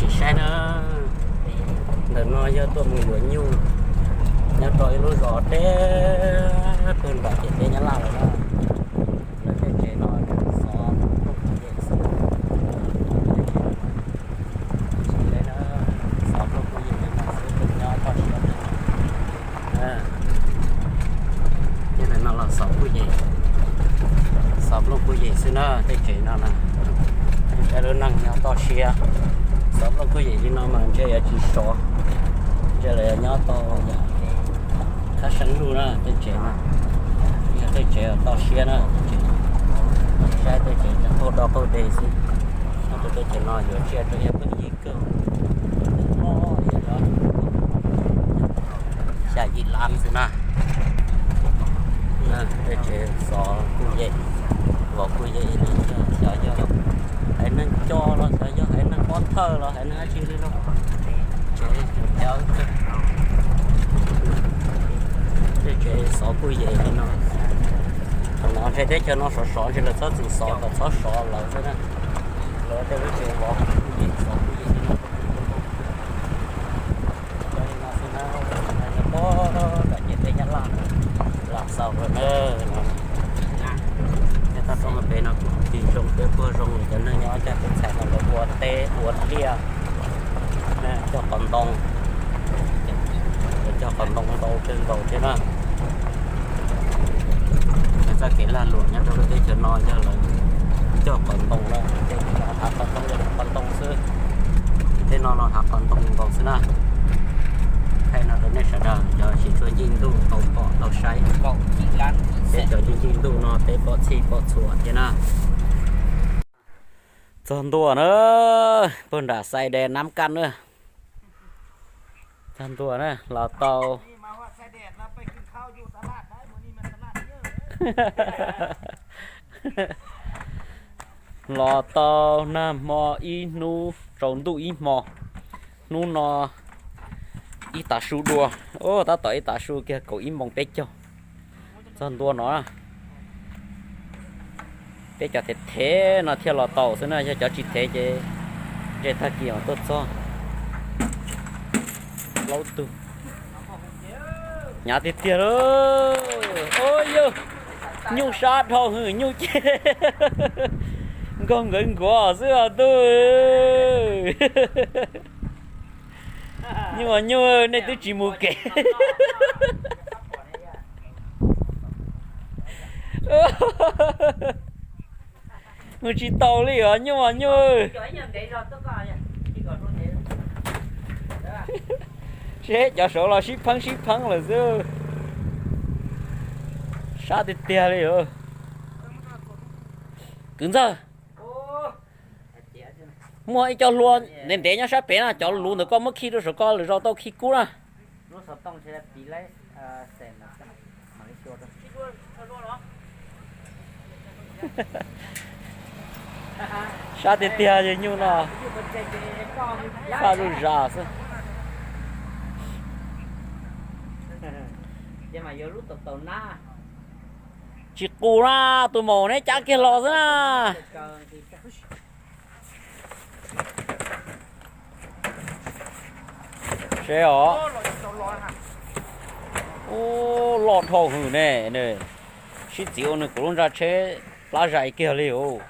Tsis saib na, ntawm no yog tuaj mus yuav nyuj nyob rau ib lub zos deb puag nram ciam teb Nyab Laj lawm na. Lawv tej tsev no xov plooj kuj yem xwb. Tsis saib na, xov plooj kuj yem li no xwb, nyob toj siab. Tej ntawm no los xov kuj yem, xov plooj kuj yem xwb na, tej tsev no na. Saib lub neej nyob toj siab, xov plooj kuj yem li no mas ntshe yuav tsis sov, ntshe lawv yuav nyob tau yam khab seeb lug na tej tsev no. Yog tej tsev toj siab na, saib tej tsev qaug dog qaug deg xwb. Tej tsev no yuav tsiaj rau ib pheej yig kawg, xya yim lab xwb na. Tej tsev xov kuj yem, vov kuj yem li, xyov yog haiv neeg coj los xyov yog haiv neeg pob thawj los haiv neeg dab tsi li los. Tsev, tej tsev xov kuj yem li no. Thaum no ntshe teb chaws no sov sov ntshe lawv txhob txwm xov kom txhob sov lawv xwb na. Lawv tej lub tsev vov kuj yem xov kuj yem li no. Li no xwb na, pob nram ciam teb Nyab Laj, Las Xaus lawm na. Tej toj roob pem no kuj tig zoo thiab puag zoo, cov neeg nyob caj teb txhais no lawv ua teb ua liaj, cog qhov ntoo, cog qhov ntoo ntau kawg nkaus thiab na. Txoj kev lag luam nyob rau lub teb chaws no yog lawv cog qhov ntoo na, tej no hav qhov ntoo, yog qhov ntoo xwb. Tej no no hav qhov ntoo nkaus xwb na. Thaij no rau nej sawv daws cov tsis tshua ncig ntuj tau pom tau saib. Tej cov ncig ncig ntuj no peb pom txhij pom txhua thiab na. Txog ntua na, puag nram Xais Des Nam Kas na. Txog ntua na, los tau los tau nag hmo ib hnub tsaus ntuj ib hmo. Hnub no ib tav su dua, tab tom ib tav su kiag kaum ib moos peb caug. Txog ntua no, peb cov thev thev no thiaj los tau xwb na, yog cov tsis thev ces ntshe tag kis mam tuaj txog. Plaub tug, hnyav tiag tiag lauj. Yog nyuj sab dhau hwv, nyuj ces nkaug nkawd nkuav xwb os tub. Nyuj os nyuj, nej twb tsis mus kev. Mus tsis tau li os nyuj os nyuj. Seb cov saud los sib pheeb sib pheeb lawm xwb. Sab tiag tiag li. Kwv ntxawg, muaj ib co hlua ntev ntev nyob sab pem na, cov luv ntawd koj muab khi rau saum ko, lwm zaus tau khi kub na. Sab tiag tiag, yog nyuj no faj zuj zas xwb. Tsis qus na, tus maum neb cav kiag los xwb na. Seb os. Ub, loj dhau hwv ne. Sib txiv ua nws kuv lub nra tsheb plab zais kiag li os.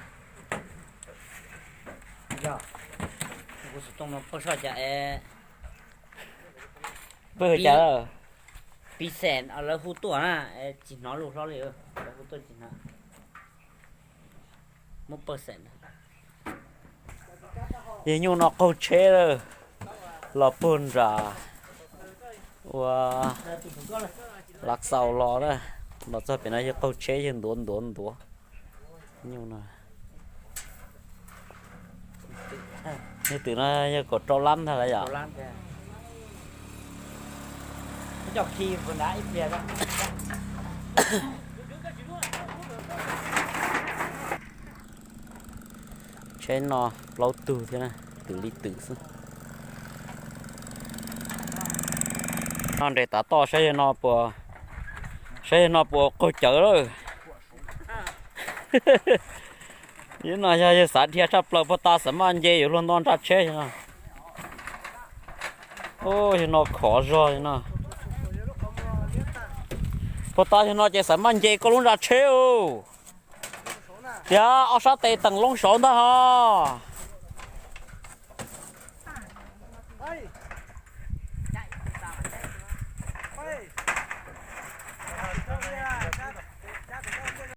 Pawg cas? Lawv hu tuaj na, tsis hnov lus hlob li, lawv hu tuaj tsis hnov. Muab pawg xeem. Yog nyuj no qaug tsheb lawm, los puag nram ua Lav Xaus los na, los txog pem no yog qaug tsheb yog ntuav ntuav ntuav. Nyuj no, yog twm no yog kaum rau lab ntag lawm yom. Tsheb no plaub tug thiab, twm li twm xwb. No nres tav toj saib yawg no puas, saib yawg no puas qaug cawv lawm. Yawg no yog yawg xav dhia tshaj plaws puag ta xav maj nce yuav luag nto nra tsheb no. Yog no khov zog no. Puag ta yog no ces xav maj nce koj lub nra tsheb os. Tias ob sab tes teem loob saud ntag hos.